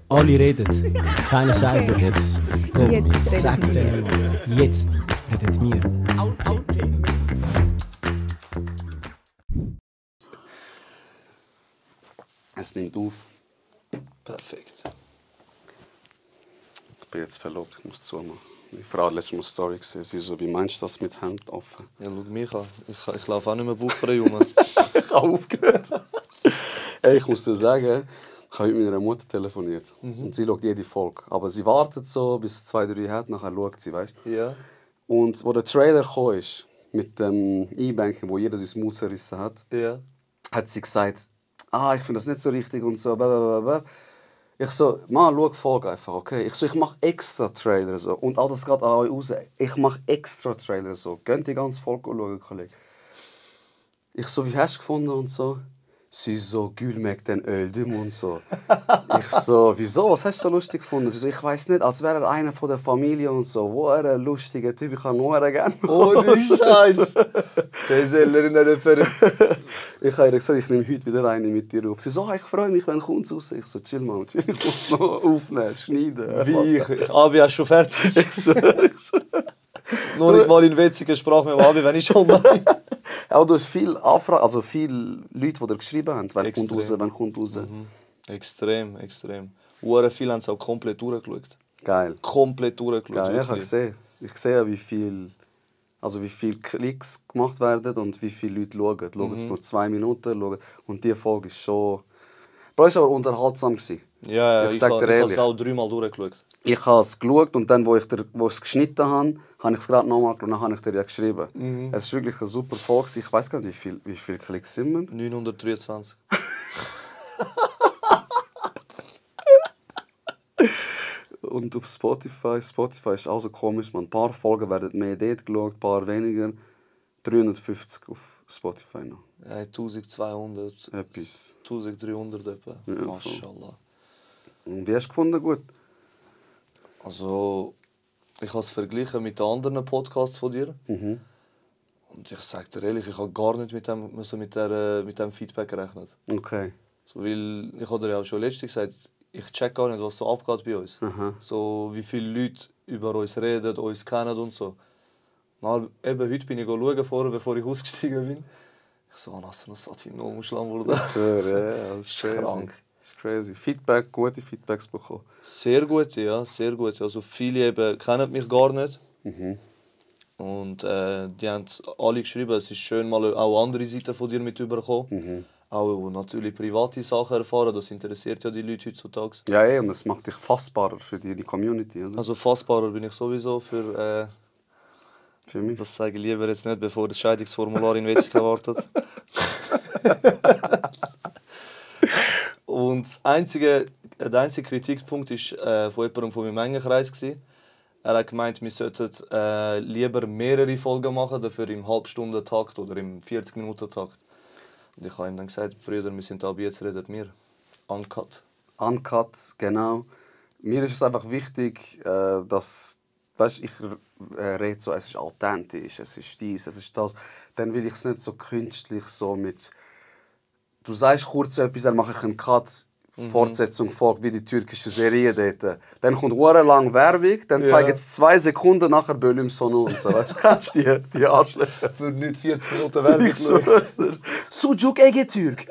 Alle reden, keiner sagt Okay. jetzt. Jetzt Sag redet denen mal, jetzt redet mir. Es nimmt auf. Perfekt. Ich bin jetzt verlobt, ich muss zumachen. Meine Frau hat letztes Mal eine Story gesehen. Sie so, wie meinst du das mit Hemd offen? Ja, schau mich an. Ich laufe auch nicht mehr bauchfrei rum. Ich habe aufgehört. Hey, ich muss dir sagen, ich habe mit meiner Mutter telefoniert. Und sie schaut jede Folge. Aber sie wartet so, bis 2, 3 hat, nachher schaut sie, weißt du? Ja. Und wo der Trailer kam, ist, mit dem E-Banking, wo jeder sein Mut zerrissen hat, Ja. hat sie gesagt, ich finde das nicht so richtig und so. Blablabla. Ich so, Mann, schau Folge einfach, okay? Ich so, ich mache extra Trailer so. Und all das geht an euch raus. Ich mache extra Trailer so. Könnt die ganze Folge schauen, Kollege. Ich so, wie hast du gefunden und so? Sie so, Gülmek den Öldüm und so. Ich so, wieso? Was hast du so lustig gefunden? Sie so, ich weiß nicht, als wäre er einer von der Familie und so. Wo er ein lustiger Typ, ich habe nur gerne. Ohne Scheiß! Der Seller in der Ferien. Ich habe ihr gesagt, ich nehme heute wieder eine mit dir auf. Sie so, ich freue mich, wenn du kommst raus. Ich so, chill mal, chill. Ich muss noch aufnehmen, schneiden. Wie ich? Abi, hast du schon fertig? Ich so. Noch nicht mal in witziger Sprache mit dem Abi, wenn ich schon mal. Auch du hast viele Anfragen, also viele Leute, die dir geschrieben haben, wenn Extrem. kommt raus, wenn kommt raus. Extrem, extrem. Hure viele haben es auch komplett durchgeschaut. Geil. Komplett durchgeschaut. Geil, ich habe wirklich. gesehen. Ich sehe, wie viele Klicks gemacht werden und wie viele Leute schauen. Schauen es nur 2 Minuten. Schauen. Und diese Folge ist schon... Bro, es war aber unterhaltsam. Ja, Ich ich sag dir habe es ehrlich. auch 3-mal durchgeschaut. Ich habe es geschaut und dann, wo ich es geschnitten habe, habe ich es gerade nochmal geschaut und dann habe ich dir ja geschrieben. Es ist wirklich eine super Folge. Ich weiß gar nicht, wie viele Klicks sind wir. 923. Und auf Spotify ist auch so komisch. Man, ein paar Folgen werden mehr dort geschaut, ein paar weniger. 350 auf Spotify noch. 1200. Etwas. 1300 etwa. Ja, voll. Maschallah. Und wie hast du gefunden? Gut? Also, ich habe es verglichen mit den anderen Podcasts von dir. Und ich sage dir ehrlich, ich habe gar nicht mit dem Feedback gerechnet. Okay. So, weil, ich habe dir ja auch schon letztens gesagt, ich check gar nicht, was so abgeht bei uns. Aha. So, wie viele Leute über uns reden, uns kennen und so. Na, eben heute bin ich schauen, vorher, bevor ich ausgestiegen bin. Ich so, Nasser, das hat ihm noch umschlagen worden. Sure, ja, das ist crazy. Krank. Das ist crazy. Feedback, gute Feedbacks bekommen. Sehr gut, ja, sehr gut. Also viele eben kennen mich gar nicht. Und die haben alle geschrieben, es ist schön, mal auch andere Seiten von dir mit überkommen. Auch natürlich private Sachen erfahren, das interessiert ja die Leute heutzutage. Ja, und es macht dich fassbarer für die Community, oder? Also fassbarer bin ich sowieso für... Für mich. Das sage ich lieber jetzt nicht, bevor das Scheidungsformular in Wetzikon wartet. Und der einzige Kritikpunkt war von jemandem von meinem engen Kreis. Er hat gemeint, wir sollten lieber mehrere Folgen machen, dafür im Halbstundentakt oder im 40-Minuten-Takt. Und ich habe ihm dann gesagt, Brüder, wir sind da, jetzt redet wir. Uncut. Uncut, genau. Mir ist es einfach wichtig, dass... Weißt, ich rede so, es ist authentisch, es ist dies, es ist das. Dann will ich es nicht so künstlich so mit... Du sagst kurz etwas, dann mache ich einen Cut, Fortsetzung folgt, wie die türkische Serie dort. Dann kommt lang Werbung, dann zeigen es 2 Sekunden, nachher Bölüm Sonu und so. Weißt du, kennst du die Arschlöcher? Für nicht 40 Minuten Werbung Ich schwör's dir. Sucuk Ege Türk.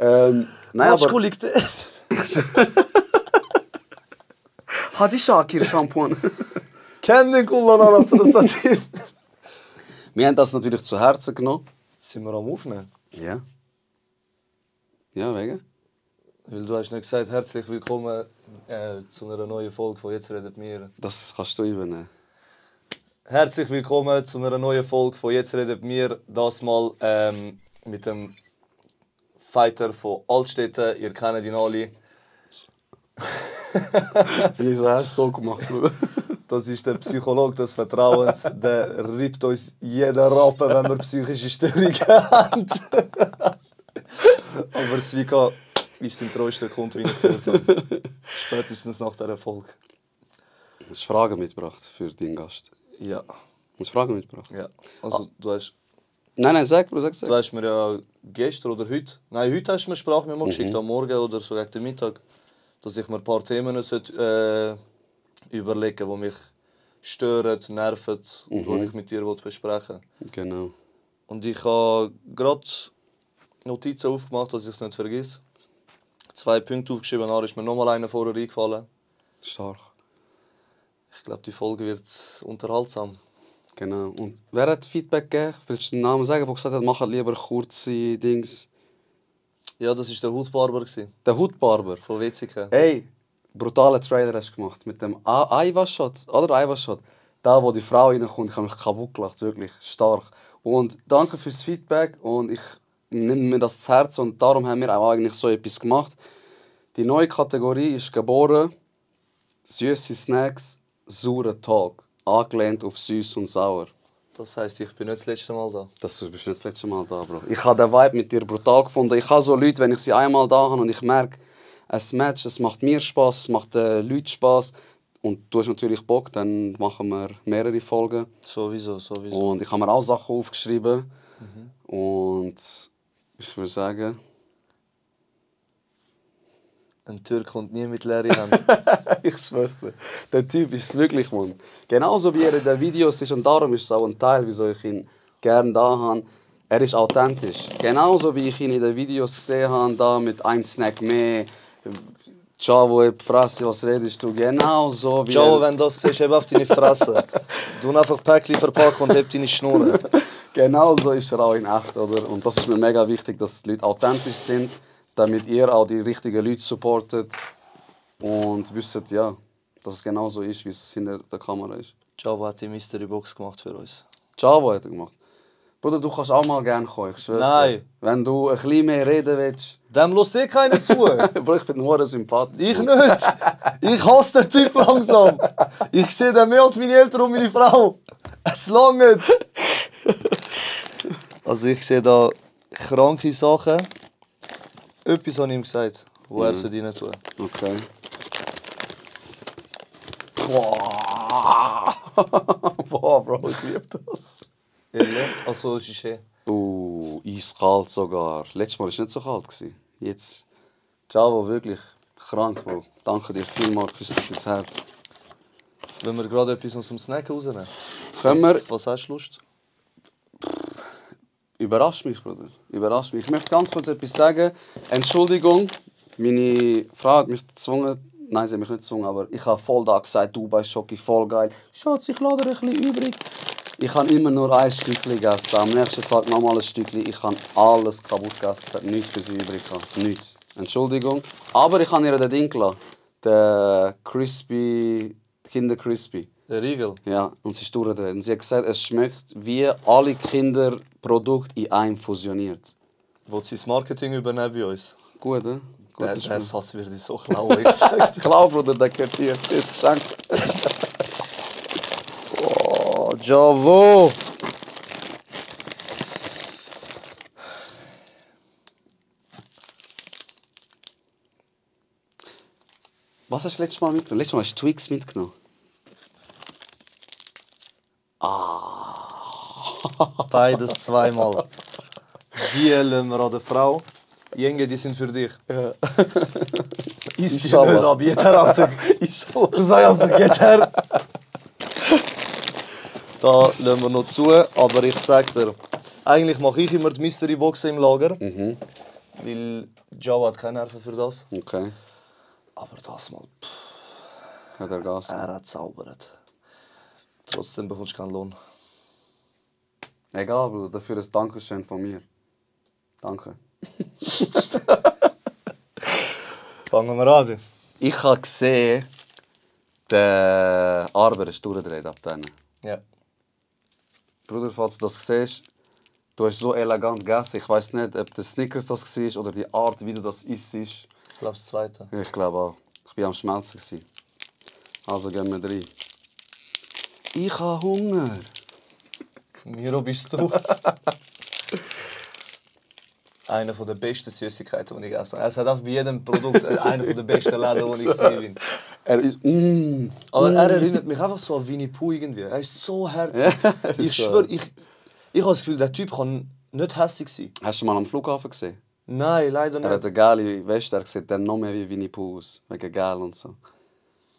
Nein, aber... liegt Hadi Shakir Shampoo. Kennen kullan anasını satayım. Wir haben das natürlich zu Herzen genommen. Sind wir am Aufnehmen? Ja. Ja, wegen? Weil du hast nicht gesagt, herzlich willkommen zu einer neuen Folge von «Jetzt redet mir». Das kannst du übernehmen. Herzlich willkommen zu einer neuen Folge von «Jetzt redet mir». Das mal mit dem Fighter von Altstädten. Ihr kennt ihn alle. Wieso hast du so gemacht, Bruder? Das ist der Psychologe des Vertrauens. Der rippt uns jeden Rappen, wenn wir psychische Störungen haben. Aber Svika ist sein treuester Kunde, wie ich gehört habe. Spätestens nach dieser Folge. Hast du Fragen mitgebracht für deinen Gast? Ja. Hast du Fragen mitgebracht? Ja. Also, du hast... Nein, sag, Bro, sag. Du hast mir ja gestern oder heute... Nein, heute hast du mir eine Sprachmemo geschickt, am Morgen oder so gegen den Mittag, dass ich mir ein paar Themen überlegen, die mich stören, nerven und die ich mit dir besprechen will. Genau. Und ich habe gerade Notizen aufgemacht, dass ich es nicht vergesse. 2 Punkte aufgeschrieben, dann ist mir nochmal einer vorher eingefallen. Stark. Ich glaube, die Folge wird unterhaltsam. Genau. Und wer hat Feedback gegeben? Willst du den Namen sagen, der gesagt hat, macht lieber kurze Dings? Ja, das war der Hautbarber Der Hutbarber. von Wetzikon. Hey, brutaler Trailer hast du gemacht. Mit dem Eiwasshot, oder? Eiwasshot. Da, wo die Frau reinkommt, ich habe mich kaputt gelacht. Wirklich stark. Und danke fürs Feedback. Und ich nehme mir das zu Herzen. Und darum haben wir auch eigentlich so etwas gemacht. Die neue Kategorie ist geboren: süße Snacks, saurer Talk. Angelehnt auf süß und sauer. Das heisst, ich bin nicht das letzte Mal da. Du bist nicht das letzte Mal da, Bro. Ich habe den Vibe mit dir brutal gefunden. Ich habe so Leute, wenn ich sie einmal da habe und ich merke, es Match, es macht mir Spaß, es macht den Leuten Spaß. Und du hast natürlich Bock, dann machen wir mehrere Folgen. Sowieso. Und ich habe mir auch Sachen aufgeschrieben. Und ich würde sagen... Ein Türk kommt nie mit leeren Händen. Ich schwör's dir. Der Typ ist es wirklich, Mann. Genauso wie er in den Videos ist und darum ist es auch ein Teil, wieso ich ihn gerne da habe. Er ist authentisch. Genauso wie ich ihn in den Videos gesehen habe, da mit ein Snack mehr. Ciao, Fresse, was redest du? Genauso wie Ciao, wenn du das siehst, heb auf deine Fresse. Du einfach Päckchen verpacken und heb deine Schnur. Genauso ist er auch in echt, oder? Und das ist mir mega wichtig, dass die Leute authentisch sind, damit ihr auch die richtigen Leute supportet und wisst, ja, dass es genauso ist, wie es hinter der Kamera ist. Ciao hat die Mystery Box gemacht für uns. Ciao hat er gemacht. Bruder, du kannst auch mal gerne kommen, ich schwör's dir. Nein. Wenn du ein bisschen mehr reden willst. Dem lässt eh keiner zu. Bro, ich bin nur sympathisch. Ich nicht. Ich hasse den Typ langsam. Ich sehe den mehr als meine Eltern und meine Frau. Es langt. Also ich sehe da kranke Sachen. Etwas habe ich ihm gesagt, wo er rein tun. Okay. Boah, Bro, ich liebe das. Ehrlich? Also es ist Eiskalt sogar. Letztes Mal war es nicht so kalt. Jetzt, Ciao, wirklich krank, Bro. Danke dir vielmals, küsst dir das Herz. Wenn wir gerade etwas aus dem Snack rausnehmen. Können wir... Was hast du Lust? Überrasch mich, Bruder. Überrasch mich. Ich möchte ganz kurz etwas sagen. Entschuldigung, meine Frau hat mich gezwungen. Nein, sie hat mich nicht gezwungen, aber ich habe voll da gesagt, du bei Schoki, voll geil. Schatz, ich lade ein bisschen übrig. Ich habe immer nur ein Stückchen gegessen. Am nächsten Tag nochmal ein Stückchen. Ich habe alles kaputt gegessen. Es hat nichts für sie übrig gehabt. Nichts. Entschuldigung. Aber ich habe ihr den Ding gelassen. Den Crispy, Kinder Crispy. Der Riegel? Ja, und sie ist durchgedreht. Und sie hat gesagt, es schmeckt wie alle Kinderprodukte in einem fusioniert. Will sie das Marketing übernehmen bei uns? Gut, ne? Gut, Der Satz würde ich so klauen, ich sag dir. Klar, Bruder, der gehört dir. Der ist geschenkt. Oh, Javo! Was hast du letztes Mal mitgenommen? Letztes Mal hast du Twix mitgenommen. Beides zweimal. Die lassen wir an der Frau. Jenge, die sind für dich. Ja. Ist die nicht Inshallah. ab, yeter artık. Sei also, yeter. Da lassen wir noch zu, aber ich sag dir, eigentlich mache ich immer die Mystery Boxen im Lager. Weil Java hat keine Nerven für das. Okay. Aber das mal, Hat er Gas? er hat zaubert. Trotzdem bekommst du keinen Lohn. Egal, Bruder, dafür ein Dankeschön von mir. Danke. Fangen wir an. Ich habe gesehen, der Arber ist durchgedreht ab denen. Ja. Bruder, falls du das siehst, du hast so elegant gegessen. Ich weiß nicht, ob das Snickers das war oder die Art, wie du das isst. Ich glaube, das Zweite. Ich glaube auch. Ich war am Schmelzen. Also gehen wir rein. Ich habe Hunger. Miro bist du. Einer der besten Süßigkeiten, die ich gegessen habe. Es hat auch bei jedem Produkt einer der besten Läden, die ich gesehen bin. Er ist... Aber er erinnert mich einfach so an Winnie Pooh irgendwie. Er ist so herzig. Ich schwöre, ich habe das Gefühl, der Typ kann nicht hässig sein. Hast du mal am Flughafen gesehen? Nein, leider Er hat nicht. eine geile Weste, er sieht dann noch mehr wie Winnie Pooh aus. Wegen geil und so.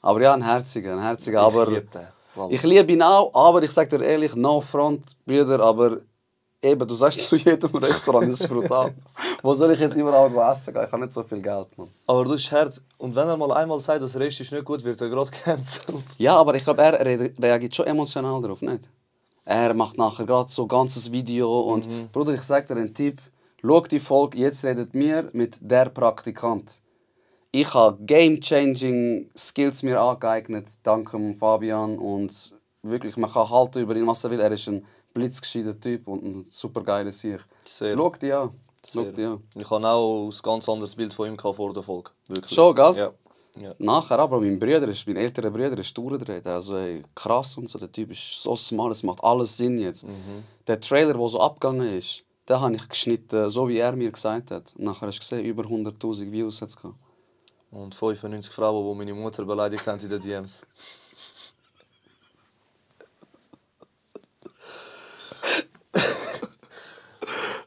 Aber ja, ein herziger, aber... Ich liebe den. Voilà. Ich liebe ihn auch, aber ich sage dir ehrlich, no front, Brüder, aber eben, du sagst zu jedem Restaurant, das ist brutal. Wo soll ich jetzt überall essen gehen? Ich habe nicht so viel Geld, Mann. Aber du bist hart. Und wenn er mal einmal sagt, das Rest ist nicht gut, wird er gerade gecancelt. Ja, aber ich glaube, er reagiert schon emotional darauf, nicht? Er macht nachher gerade so ein ganzes Video und... Bruder, ich sage dir einen Tipp. Schau die Folge, jetzt redet mir mit der Praktikant. Ich habe game-changing Skills mir angeeignet, dank Fabian. Und wirklich, man kann halten über ihn, was er will. Er ist ein blitzgescheiter Typ und ein super geiler Sieg. Schau die an. Schau die an. Ich habe auch ein ganz anderes Bild von ihm vor der Folge. Wirklich. Schon, gell? Ja. Ja. Nachher aber, mein älterer Bruder ist durchgedreht. Also ey, krass und so, der Typ ist so smart, es macht alles Sinn jetzt. Der Trailer, der so abgegangen ist, den habe ich geschnitten, so wie er mir gesagt hat. Nachher hast du gesehen, über 100'000 Views hat es gehabt. Und 95 Frauen, die meine Mutter beleidigt haben in den DMs.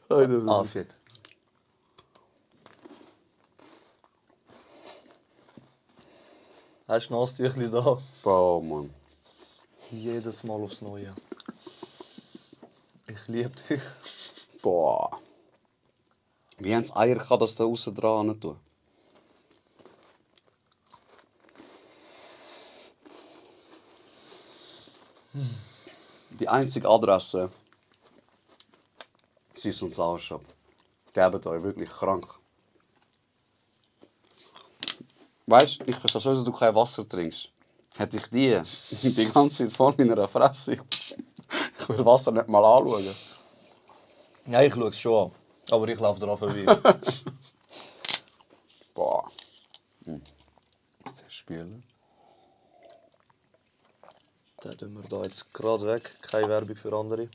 Afid. Hast du ein Nasstüchli da? Bro, Mann. Jedes Mal aufs Neue. Ich liebe dich. Boah. Wie haben es Eier gehabt, dass du da aussen dran tun? Die einzige Adresse Süß und Sauershop. Gebt euch wirklich krank. Weißt du, ich verstehe schon, dass du kein Wasser trinkst. Hätte ich die ganze Zeit vor meiner Fresse, ich würde Wasser nicht mal anschauen. Ja, ich schaue es schon an. Aber ich laufe daran vorbei. Boah. Sehr spülen. Den tun wir da jetzt gerade weg. Keine Werbung für andere.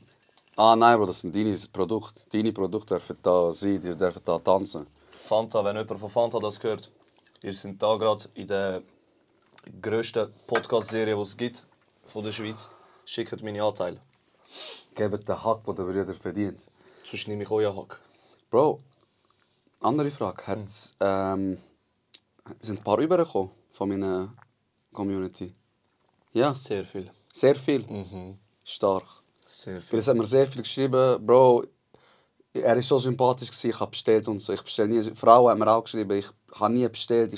Ah nein, Bro, das sind deine Produkte. Deine Produkte dürfen da sein, die dürfen da tanzen. Fanta, wenn jemand von Fanta das hört, ihr seid da gerade in der grössten Podcast-Serie, die es gibt von der Schweiz. Schickt meine Anteile. Gebt den Hack, den der Brüder verdient. Sonst nehme ich euren Hack. Bro, andere Frage. Sind ein paar rübergekommen von meiner Community? Ja, Sehr viel. sehr viel. Stark. Sehr Weil viel. es hat mir sehr viel geschrieben, Bro, er war so sympathisch, ich habe bestellt und so. Ich bestelle nie. Frau hat mir auch geschrieben, ich habe nie bestellt,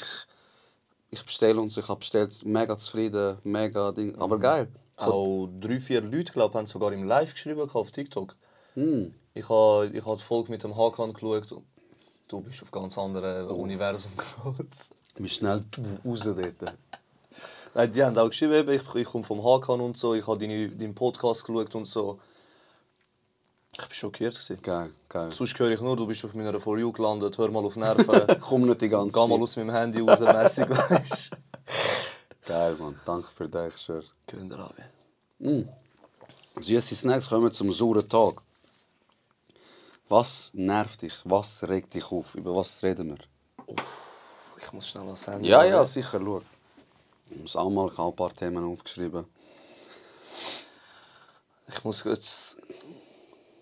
ich bestelle und so. Ich habe bestellt, mega zufrieden, mega Ding. Aber geil. Auch 3-4 Leute, glaube haben sogar im Live geschrieben auf TikTok. Ich habe die Folge mit dem Hakan geschaut und du bist auf ganz anderem Universum gekommen. Wie schnell du raus dort. Nein, die haben auch geschrieben, ich komme vom Hakan und so, ich habe deinen Podcast geschaut und so. Ich war schockiert. Geil, geil. Sonst höre ich nur, du bist auf meiner For You gelandet, hör mal auf Nerven. Komm nicht die ganze Geh mal Zeit. aus meinem Handy raus, mässig, weißt du. Geil, Mann. Danke für dich, ich schwöre. Gönn dir an. Süße Snacks, kommen wir zum sauren Tag. Was nervt dich? Was regt dich auf? Über was reden wir? Ich muss schnell was sagen. Ja, sicher, schau. Ich muss auch mal, ich habe ein paar Themen aufgeschrieben. Ich muss jetzt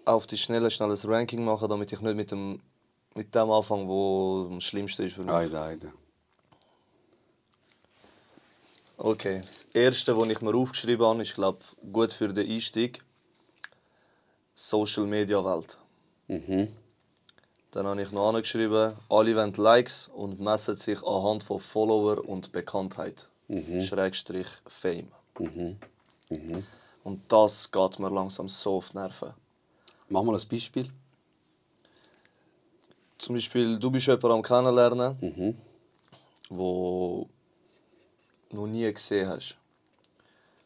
auf die Schnelle schnell ein Ranking machen, damit ich nicht mit dem anfange, wo am schlimmsten ist für mich. Eide. Okay, das erste, was ich mir aufgeschrieben habe, ist, glaube ich, gut für den Einstieg. Social Media Welt. Dann habe ich noch angeschrieben, alle wollen Likes und messen sich anhand von Follower und Bekanntheit. Schrägstrich Fame. Und das geht mir langsam so auf die Nerven. Mach mal ein Beispiel. Zum Beispiel, du bist jemanden am Kennenlernen, wo du noch nie gesehen hast.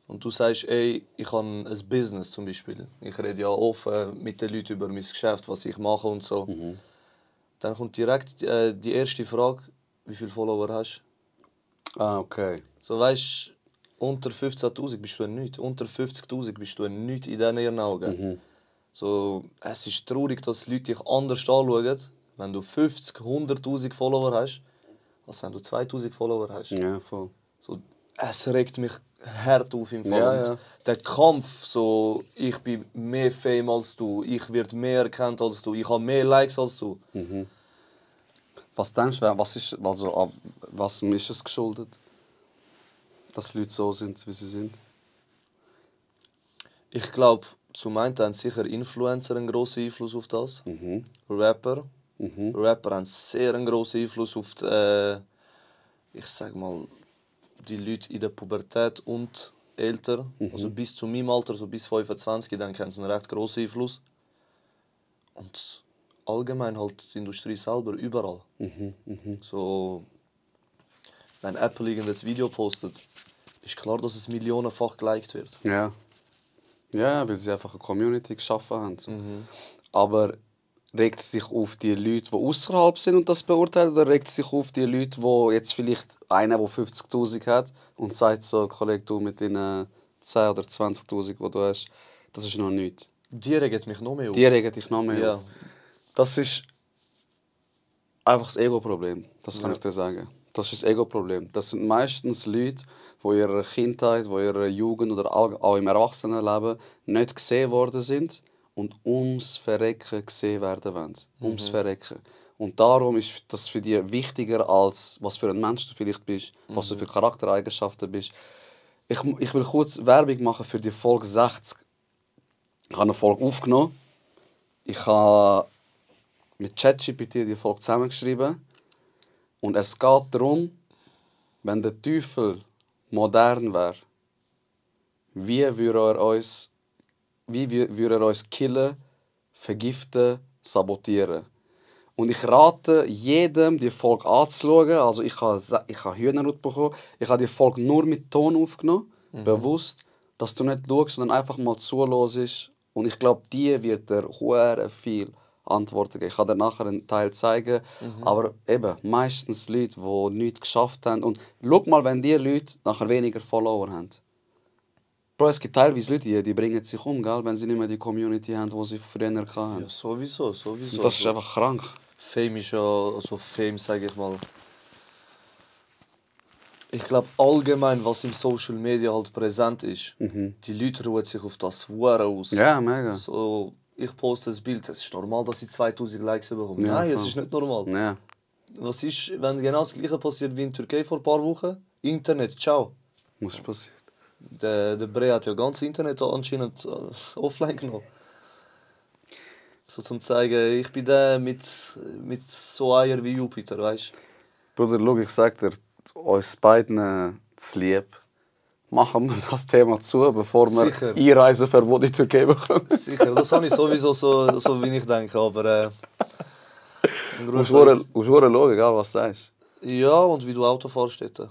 Und du sagst, ey, ich habe ein Business zum Beispiel. Ich rede ja offen mit den Leuten über mein Geschäft, was ich mache und so. Dann kommt direkt die erste Frage, wie viele Follower hast du? Ah, okay. So weißt, unter 15'000 bist du ein Nichts. Unter 50'000 bist du ein Nichts in diesen Augen. So, es ist traurig, dass Leute dich anders anschauen, wenn du 50, 100'000 Follower hast, als wenn du 2'000 Follower hast. Ja, voll. So, es regt mich hart auf im Fall. Ja, Und ja. der Kampf, so, ich bin mehr Fame als du, ich werde mehr erkannt als du, ich habe mehr Likes als du. Was denkst du, was ist es geschuldet, dass Leute so sind, wie sie sind? Ich glaube, zum einen haben sicher Influencer einen grossen Einfluss auf das. Rapper. Rapper haben sehr einen grossen Einfluss auf die, ich sag mal, die Leute in der Pubertät und älter. Also bis zu meinem Alter, so bis 25, dann haben sie einen recht grossen Einfluss. Und allgemein halt die Industrie selber, überall. So, wenn Apple irgendein Video postet, ist klar, dass es millionenfach geliked wird. Ja. Ja, weil sie einfach eine Community geschaffen haben. Aber regt es sich auf die Leute, die außerhalb sind und das beurteilen, oder regt es sich auf die Leute, die jetzt vielleicht einer, der 50'000 hat und sagt so, Kollege, du mit deinen 10 oder 20'000, die du hast, das ist noch nichts. Die regen mich noch mehr auf. Die regen dich noch mehr Ja. auf. Das ist einfach das Ego-Problem, das kann ich dir sagen. Das ist das Ego-Problem. Das sind meistens Leute, die in ihrer Kindheit, die in ihrer Jugend oder auch im Erwachsenenleben nicht gesehen worden sind und ums Verrecken gesehen werden wollen. Ums Verrecken. Und darum ist das für dich wichtiger, als was für ein Mensch du vielleicht bist, was du für Charaktereigenschaften bist. Ich will kurz Werbung machen für die Folge 60. Ich habe eine Folge aufgenommen. Ich habe mit ChatGPT die Folge zusammengeschrieben. Und es geht darum, wenn der Teufel modern wäre, wie würde er uns killen, vergiften, sabotieren. Und ich rate jedem, die Folge anzuschauen. Also ich habe Hühnerhaut bekommen. Ich habe die Folge nur mit Ton aufgenommen, bewusst, dass du nicht schaust, sondern einfach mal zuhörst. Und ich glaube, die wird dir sehr viel Antworten geben. Ich kann dir nachher einen Teil zeigen. Aber eben, meistens Leute, die nichts geschafft haben. Und schau mal, wenn diese Leute nachher weniger Follower haben. Bro, es gibt teilweise Leute, die bringen sich um, gell, wenn sie nicht mehr die Community haben, die sie früher hatten. Ja, sowieso. Und das ist einfach krank. Fame ist ja, also Fame, sage ich mal. Ich glaube allgemein, was im Social Media halt präsent ist, die Leute ruhen sich auf das Hure aus. Ja, mega. So, ich poste ein Bild, es ist normal, dass ich 2000 Likes bekomme. Ja, Nein, es voll. ist nicht normal. Ja. Was ist, wenn genau das Gleiche passiert wie in Türkei vor ein paar Wochen? Internet, ciao. Was ist passiert? Der Bre hat ja ganz Internet anscheinend offline genommen. So zum zeigen, ich bin der mit so Eier wie Jupiter, weißt du? Bruder, schau, ich sag dir, uns beiden zu lieb. Machen wir das Thema zu, bevor wir Sicher. Einreiseverbot in die Türkei bekommen. Sicher, das habe ich sowieso so wie ich denke, aber... Du musst schauen, egal was du sagst. Ja, und wie du Auto fährst dort.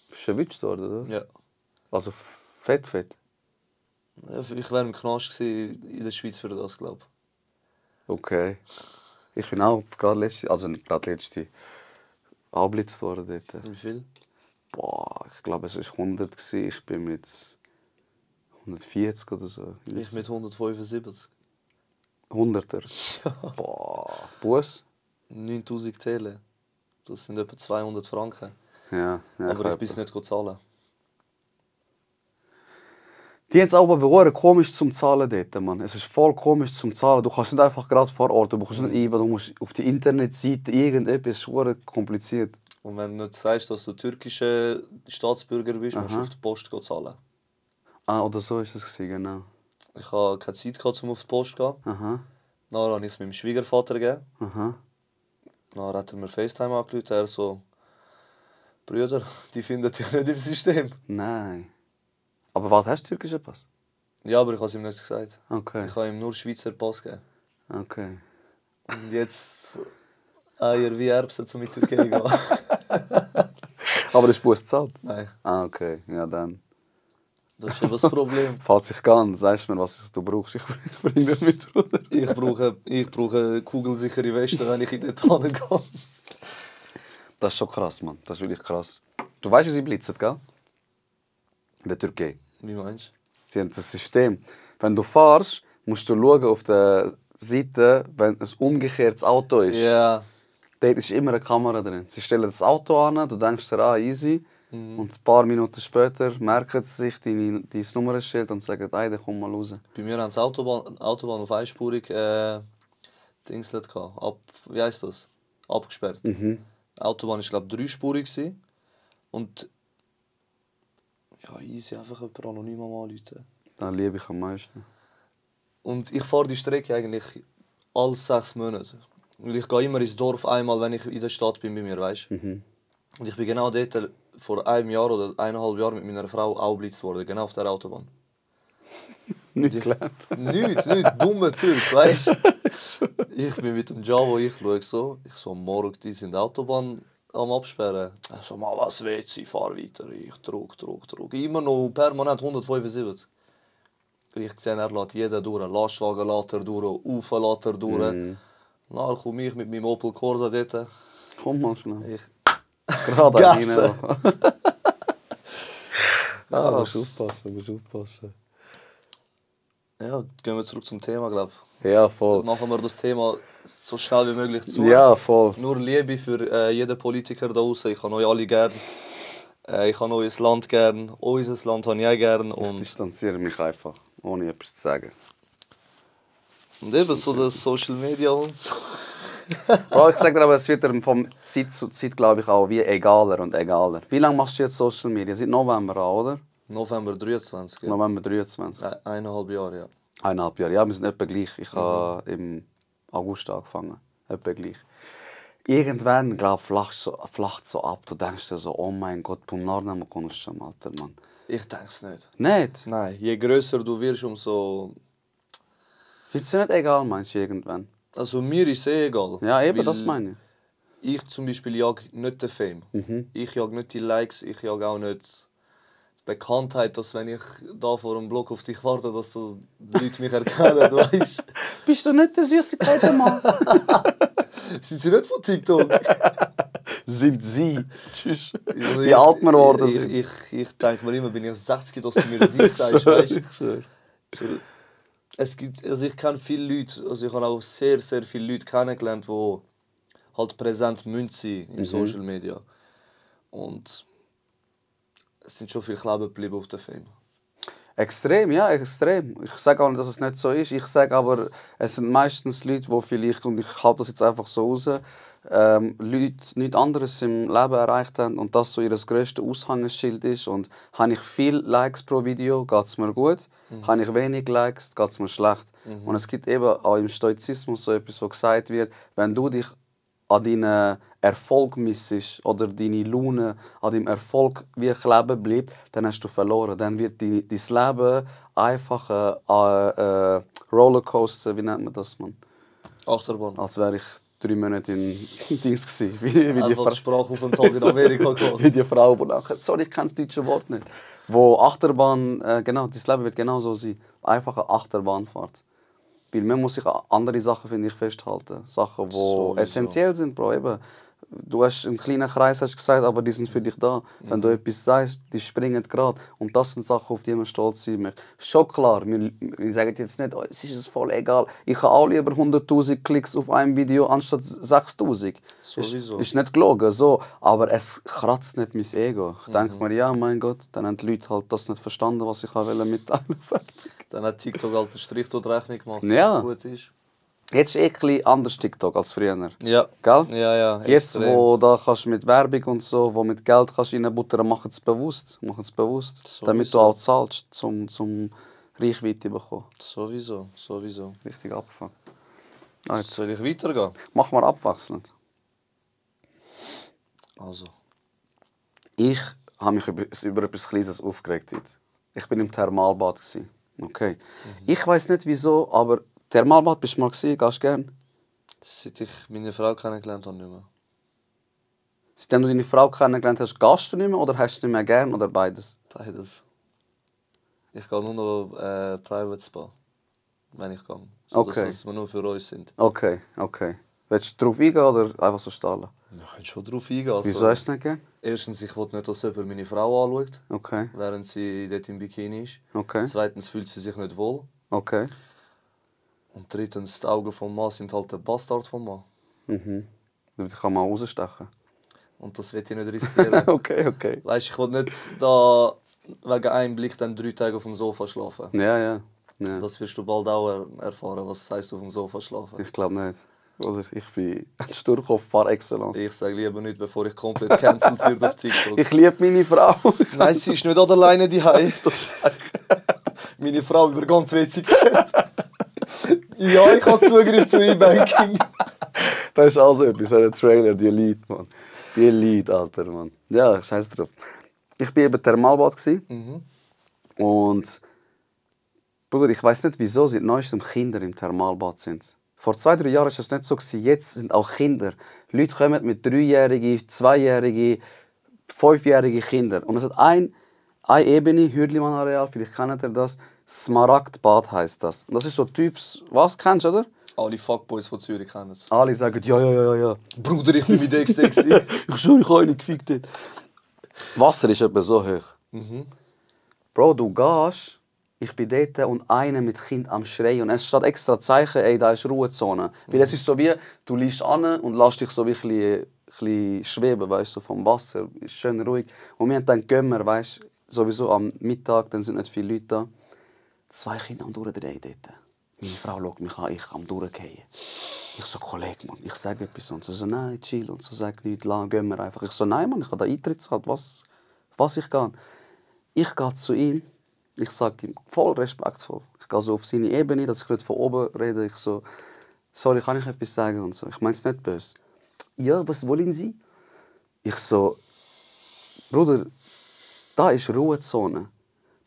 Bist du erwischt worden, oder? Ja. Also fett. Ja, ich wäre im Knast gewesen in der Schweiz für das, glaube ich. Okay. Ich bin auch gerade letzte, also nicht gerade letzte, angeblitzt worden dort. Wie viel? Boah, ich glaube es war 100 gewesen. Ich bin mit 140 oder so. Ich mit 175. 100er. Boah. Bus? 9000 Tele. Das sind etwa 200 Franken. Ja. Aber ich bin es nicht zahlen. Die haben es aber komisch zum Zahlen dort, Mann. Es ist voll komisch zum Zahlen. Du kannst nicht einfach gerade vor Ort, du musst nicht einbauen, du musst auf die Internetseite irgendetwas, es ist kompliziert. Und wenn du nicht sagst, dass du türkischer Staatsbürger bist, musst du Aha. auf die Post zahlen. Ah, oder so ist es genau. Ich hatte keine Zeit, um auf die Post zu gehen. Aha, Dann habe ich es meinem Schwiegervater gegeben. aha. Dann hat er mir FaceTime angerufen. Er so: Brüder, die finden dich nicht im System. Nein. Aber was hast du türkischen Pass? Ja, aber ich habe es ihm nicht gesagt. Okay, Ich habe ihm nur Schweizer Pass gegeben. okay. Und jetzt Eier wie Erbsen, um in die Türkei zu gehen. Aber ist Bus gezahlt? Nein, Ah, okay. Ja, dann. das ist eben das Problem. Falls ich kann, sagst du mir, was du brauchst. Ich bringe dir mit, Bruder. Ich brauche kugelsichere Weste, wenn ich in den Tannen gehe. Das ist schon krass, Mann. Das ist wirklich krass. Du weißt, wie sie blitzen, gell? In der Türkei. Wie meinst Sie haben das System. Wenn du fährst, musst du schauen auf der Seite, wenn ein umgekehrtes Auto du? ist. Ja. Dort ist immer eine Kamera drin. Sie stellen das Auto an, du denkst dir, easy. Und ein paar Minuten später merken sie sich dein Nummernschild und sagen, ey, dann komm mal raus. Bei mir haben sie Autobahn auf einspurig Dingslet gehabt. Wie heisst das? Abgesperrt. Die Autobahn war, glaube ich, dreispurig gewesen. Und ja, easy, einfach jemand anonym anrufen. Das liebe ich am meisten. Und ich fahre die Strecke eigentlich alle 6 Monate. Weil ich gehe immer ins Dorf einmal, wenn ich in der Stadt bin bei mir, weißt du? Und ich bin genau dort vor einem Jahr oder 1,5 Jahren mit meiner Frau auch blitzt worden, genau auf der Autobahn. Nicht gelernt. Nichts, dummer Typ, weißt du? Ich bin mit dem Javo, ich schaue so, morgen, die sind die Autobahn am Absperren. Ich so, mal, was willst du, ich fahr weiter. Ich trug. Immer noch permanent 175. Ich sehe, er lässt jeden durch, Lastwagen lässt er durch, Ufer lässt er durch. Dann komme ich mit meinem Opel Corsa dort. Komm mal schnell. Ich Gerade Gasse. Ja, musst aufpassen. Ja, gehen wir zurück zum Thema, glaube ich. Ja, voll. Machen wir das Thema so schnell wie möglich zu. Ja, voll. Nur Liebe für jeden Politiker da draußen. Ich habe euch alle gern. Ich habe euer Land gern. Unser Land habe ich auch gern. Ich Und distanziere mich einfach, ohne etwas zu sagen. eben so das Social Media und so. Bro, ich sage dir aber, es wird dir von Zeit zu Zeit, glaube ich, auch wie egaler und egaler. Wie lange machst du jetzt Social Media? Seit November an, oder? November 23. Ja. November 23. 1,5 Jahre, ja. 1,5 Jahre. Ja, wir sind etwa gleich. Ich habe im August angefangen. Etwa gleich. Irgendwann, glaube ich, flacht so ab. Du denkst dir so, oh mein Gott, Pumnarname kommst schon, Alter, Mann. Ich denke es nicht. Nicht? Nein, je grösser du wirst, umso... Findest du nicht egal, meinst du, irgendwann? Also mir ist es egal. Ja, eben, Weil das meine ich. Ich zum Beispiel jag nicht den Fame. Ich jag nicht die Likes, ich jag auch nicht die Bekanntheit, dass wenn ich da vor einem Block auf dich warte, dass so die Leute mich erkennen, weißt. Bist du nicht der Süßigkeitenmann? Sind sie nicht von TikTok? Sind sie. Tschüss. Wie alt wir geworden sind. Ich denke mir immer, bin ich 60, dass du mir sie sagst, weißt du. Es gibt, also ich kenne viele Leute, also ich habe auch sehr, sehr viele Leute kennengelernt, die halt präsent müssen sein im Social Media. Und es sind schon viele kleben geblieben auf der Fame. Extrem, ja, extrem. Ich sage auch nicht, dass es nicht so ist. Ich sage aber, es sind meistens Leute, die vielleicht, und ich halte das jetzt einfach so raus, Leute nichts anderes im Leben erreicht haben und das so ihr grösstes Aushängeschild ist. Und habe ich viele Likes pro Video, geht es mir gut. Habe ich wenig Likes, geht es mir schlecht. Und es gibt eben auch im Stoizismus so etwas, wo gesagt wird, wenn du dich an deinen Erfolg missest oder deine Laune an deinem Erfolg wie kleben bleibt, dann hast du verloren. Dann wird dein Leben einfach ein Rollercoaster, wie nennt man das, man? Achterbahn. Als wäre ich 3 Monate in Dings gewesen. Wie die Einfach Sprachaufenthalt in Amerika gemacht. wie die Frau, die nachher, sorry, ich kenne das deutsche Wort nicht. Wo Achterbahn, genau, dein Leben wird genau so sein. Einfach eine Achterbahnfahrt. Weil man muss sich an andere Sachen, finde ich, festhalten. Sachen, die Sowieso. essentiell sind, Bro. Eben, du hast einen kleinen Kreis hast gesagt, aber die sind für dich da. Wenn du etwas sagst, die springen gerade. Und das sind Sachen, auf die man stolz sein möchte. Schon klar, wir sagen jetzt nicht, oh, es ist es voll egal. Ich habe auch lieber 100'000 Klicks auf ein Video anstatt 6'000. Sowieso. Ist nicht gelogen, so. Aber es kratzt nicht mein Ego. Ich denke mir, ja, mein Gott, dann haben die Leute halt das nicht verstanden, was ich mitteilen wollte. Dann hat TikTok halt einen Strich durch die Rechnung gemacht, Ja. gut ist. Jetzt ist ein bisschen anders TikTok als früher. Ja. Gell? Ja, Jetzt, extrem. wo da kannst mit Werbung und so, wo mit Geld kannst reinbuttern, machen es bewusst. Sowieso. Damit du auch zahlst, zum Reichweite zu bekommen. Sowieso. Richtig abgefangen. Soll ich weitergehen? Machen wir abwechselnd. Also. Ich habe mich über etwas Kleines aufgeregt heute. Ich bin im Thermalbad. Okay. Ich weiß nicht wieso, aber Thermalbad bist du mal gewesen? Gehst du gern? Seit ich meine Frau kennengelernt habe, nicht mehr. Seitdem du deine Frau kennengelernt hast, gehst du nicht mehr oder hast du nicht mehr gern oder beides? Beides. Ich gehe nur noch Private Spa, wenn ich gehe. So, Okay. dass wir nur für uns sind. Okay. Willst du darauf eingehen oder einfach so stehen? Wir können schon darauf eingehen. Also, Wieso hast du es nicht gern? Erstens, ich will nicht, dass jemand meine Frau anschaut, Okay. während sie dort im Bikini ist. Okay. Zweitens fühlt sie sich nicht wohl. Okay. Und drittens, die Augen vom Mann sind halt der Bastard vom Mann. Ich kann mal rausstechen. Und das will ich nicht riskieren. Okay. Weißt, ich will nicht da wegen einem Blick dann 3 Tage auf dem Sofa schlafen. Ja. Das wirst du bald auch erfahren, was es heisst, auf dem Sofa schlafen. Ich glaube nicht. Oder ich bin ein Sturkopf par excellence. Ich sage lieber nicht, bevor ich komplett cancelled werde auf TikTok. Ich liebe meine Frau. Nein, sie ist nicht alleine daheim. Meine Frau über ganz witzig. Ja, ich habe Zugriff zu E-Banking. Das ist also etwas, ein Trailer, die Elite, Mann. Die Elite, Alter, Mann. Ja, scheiß drauf. Ich war eben Thermalbad. Und Bruder, ich weiß nicht, wieso seit neuestem Kinder im Thermalbad sind. Vor 2-3 Jahren war es nicht so. Jetzt sind auch Kinder. Leute kommen mit 3-jährigen, 2-jährigen, 5-jährigen Kindern. Und es hat eine Ebene, Hürlimann-Areal, vielleicht kennt ihr das. Smaragdbad heisst das. Und das ist so Typs, was kennst du, oder? Alle Fuckboys von Zürich kennen es. Alle sagen, ja. Bruder, ich bin mit DXD. Ich schwöre, ich habe einen gefickt dort. Wasser ist etwa so hoch. Bro, du gehst, ich bin dort und einer mit Kind am Schreien. Und es steht extra Zeichen, ey, da ist Ruhezone. Weil es ist so wie, du liegst an und lässt dich so wie ein bisschen schweben, weißt du, vom Wasser. Ist schön ruhig. Und wir haben dann Gömmer, weißt du, sowieso am Mittag, dann sind nicht viele Leute da. 2 Kinder am Durchdrehen dort. Meine Frau schaut mich an, ich am Durchgehen. Ich so, Kollege, Mann, ich sage etwas. Und sie so, nein, chill. Und so, sag nichts, gehen wir einfach. Ich so, nein, Mann, ich habe da Eintritt gezahlt, was ich gehe. Ich gehe zu ihm, ich sage ihm voll respektvoll. Ich gehe so auf seine Ebene, dass ich nicht von oben rede. Ich so, sorry, kann ich etwas sagen? Und so. Ich meine es nicht böse. Ja, was wollen Sie? Ich so, Bruder, da ist Ruhezone.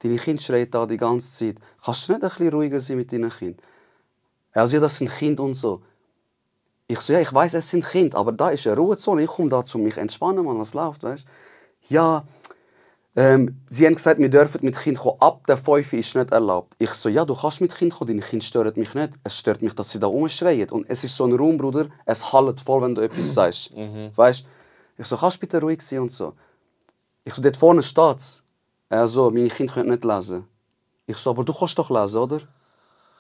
Deine Kinder schreien da die ganze Zeit. Kannst du nicht ein bisschen ruhiger sein mit deinen Kindern? Also ja, das sind Kinder und so. Ich so, ja, ich weiss, es sind Kinder, aber da ist eine Ruhezone. Ich komme da, um mich entspannen, Mann, was läuft, weißt du? Ja, sie haben gesagt, wir dürfen mit Kindern kommen. Ab der 5 ist nicht erlaubt. Ich so, ja, du kannst mit Kindern kommen, deine Kinder stören mich nicht. Es stört mich, dass sie da rumschreien. Und es ist so ein Raum, Bruder, es hallt voll, wenn du etwas sagst. Weißt du? Ich so, kannst du bitte ruhig sein und so. Ich so, dort vorne steht's. So, meine Kinder können nicht lesen. Ich so, aber du kannst doch lesen, oder?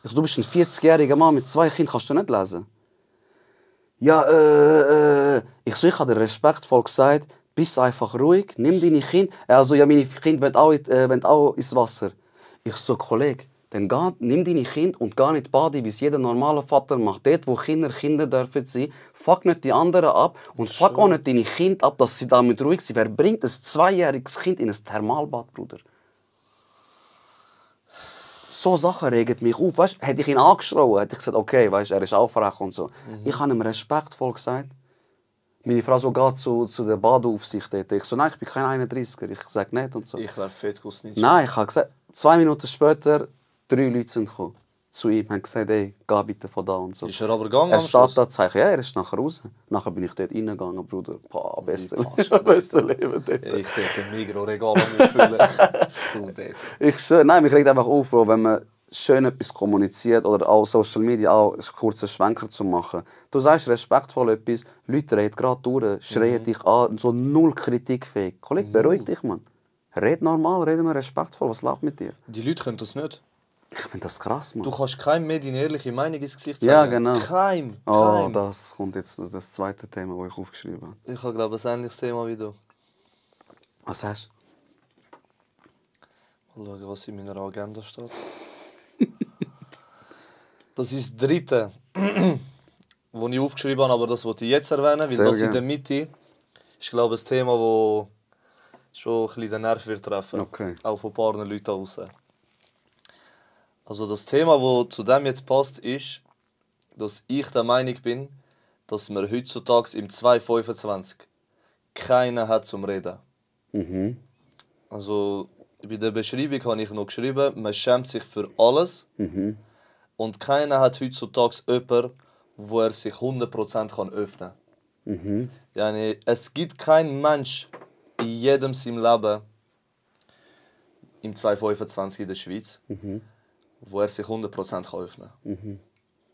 Ich so, du bist ein 40-jähriger Mann mit 2 Kindern, kannst du nicht lesen? Ja, Ich so, ich habe dir respektvoll gesagt, bist einfach ruhig, nimm deine Kinder. Also, ja, meine Kinder wollen auch ins Wasser. Ich so, Kollege, dann nimm deine Kinder und geh nicht baden, wie es jeder normale Vater macht. Dort, wo Kinder dürfen sein, fuck nicht die anderen ab und fuck auch nicht deine Kinder ab, dass sie damit ruhig sind. Wer bringt ein 2-jähriges Kind in ein Thermalbad, Bruder? So Sachen regen mich auf. Weißt, hätte ich ihn angeschrien, hätte ich gesagt, okay, weißt, er ist aufrecht und so. Ich habe ihm respektvoll gesagt. Meine Frau so geht zu der Badeaufsicht. Ich so, nein, ich bin kein 31er, ich sage nicht und so. Ich wäre fett nicht. Nein, ich habe gesagt, 2 Minuten später, 3 Leute sind gekommen. Zu ihm haben gesagt, ey, geh bitte von da und so. Ist er aber gegangen? Er steht da, Zeichen, ja, er ist nachher raus. Nachher bin ich dort reingegangen, Bruder. Boah, beste Leben dort. Ich könnte ein Migros-Regal auffüllen. Ich schwöre, nein, mich regt einfach auf, Bro, wenn man schön etwas kommuniziert oder auch Social Media auch einen kurzen Schwenker zu machen. Du sagst respektvoll etwas, Leute reden gerade durch, schreien dich an, so null kritikfähig. Kollege, beruhig dich, Mann. Red normal, rede mal respektvoll, was läuft mit dir? Die Leute können das nicht. Ich finde das krass, Mann. Du kannst keinem mehr deine ehrliche Meinung ins Gesicht sagen. Ja, genau. Keinem. Oh, das kommt jetzt das zweite Thema, das ich aufgeschrieben habe. Ich habe, glaube ich, ein ähnliches Thema wie du. Was hast Mal schauen, was in meiner Agenda steht. Das ist das dritte, das ich aufgeschrieben habe, aber das wollte ich jetzt erwähnen, weil Sehr das gern. in der Mitte ist, glaube ich, ein Thema, das schon ein bisschen den Nerv wird treffen. Okay. Auch von ein paar Leuten raus. Also das Thema, das zu dem jetzt passt, ist, dass ich der Meinung bin, dass man heutzutage im 2025 keinen hat zum Reden. Also bei der Beschreibung habe ich noch geschrieben, man schämt sich für alles. Und keiner hat heutzutage jemanden, wo er sich 100% öffnen kann. Yani, es gibt keinen Mensch in jedem seinem Leben im 2025 in der Schweiz, wo er sich 100% öffnen kann.